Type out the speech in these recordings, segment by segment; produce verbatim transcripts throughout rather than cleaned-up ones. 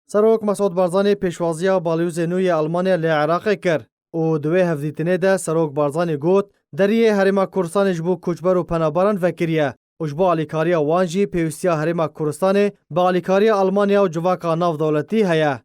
Serok Mesûd Barzanî pêşwaziya balyozê nû yê Almanya li Iraqê kir û di wê hevdîtinê de Serok Barzanî got, deriyê Herêma Kurdistanê ji bo koçber û penaberan vekiriye û ji bo alîkariya wan jî pêwîstiya Herêma Kurdistanê bi alîkariya Almanya û civaka navdewletî heye.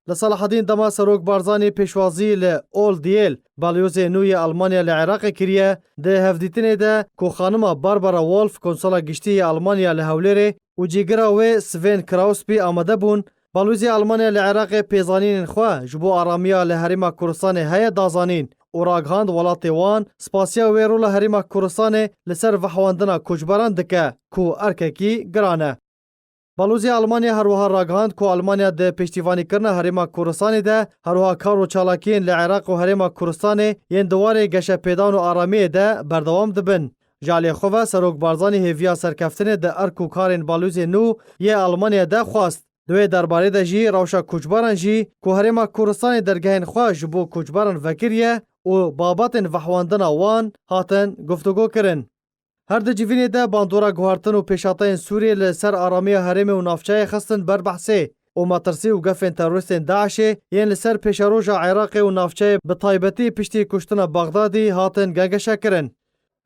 Li Selahedîn dema Serok Barzanî pêşwazî li Ol Diyêl, balyozê nû yê Almanya li Iraqê kiriye, di hevdîtinê de ku xanima Barbara Wolf, konsola giştî yê Almanya li Hewlêrê û cîgira wê Sven Krausbî amade bûn, balyozê Almanya li Iraqê pêzanînên xwe ji bo aramiya li Herêma Kurdistanê heye da zanîn û ragihand welatê wan spasiya wê rola Herêma Kurdistanê li ser vehwendina koçberan dike ku erkekî giran e. Balozê Almanya her wiha ragihand ku Almanya di piştîvanîkirina Herêma Kurdistanê de her wiha kar û çalakiyên li Iraq û Herêma Kurdistanê yên di warê geşepêdan û aramiyê de berdewam dibin. Ji alî xwe ve Serok Barzanî hêviya serkeftinê di erk û karên balozê nû yê Almanya de xwest. Di wê derbarê de jî rewşa koçberan jî ku Herêma Kurdistanê dergehên xwe ji bo koçberan vekiriye û babetên vehwendina wan hatin guftûgo kirin. Her di civînê de bandora guhertin û pêşhateyên Sûriyê li ser aramiya herêmê û navçeyê xistin ber behsê û metirsî û gefên terorîstên DAIŞê yên li ser pêşeroja Iraqê û navçeyê bi taybetî piştî kuştina Bexdadî hatin gengeşekirin.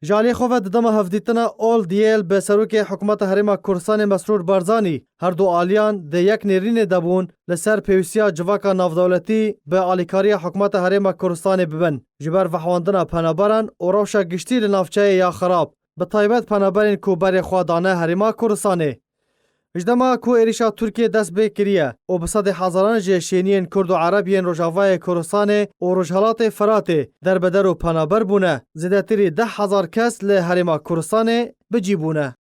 Ji alî xwe ve di dema hevdîtina Ol Diyêl bi serokê hikûmeta Herêma Kurdistanê Mesrûr Barzanî her du aliyan di yek nêrînê de bûn li ser pêwîstiya civaka navdewletî bi alîkariya hikûmeta Herêma Kurdistanê bibin ji ber vehwendina penaberan û rewşa giştî li navçeyê ya xirab. Bi taybet penaberên ku berê xwe dane Herêma Kurdistanê. Ji dema ku êrîşa Tirkiyê dest pê kiriye û bi sedê hezaran ji şêniyên Kurd û Ereb yên Rojavayê Kurdistanê û Rojhelatê Firatê derbeder û penaber bûne, zêdetirî deh hezar kes li Herêma Kurdistanê bi cî bûne.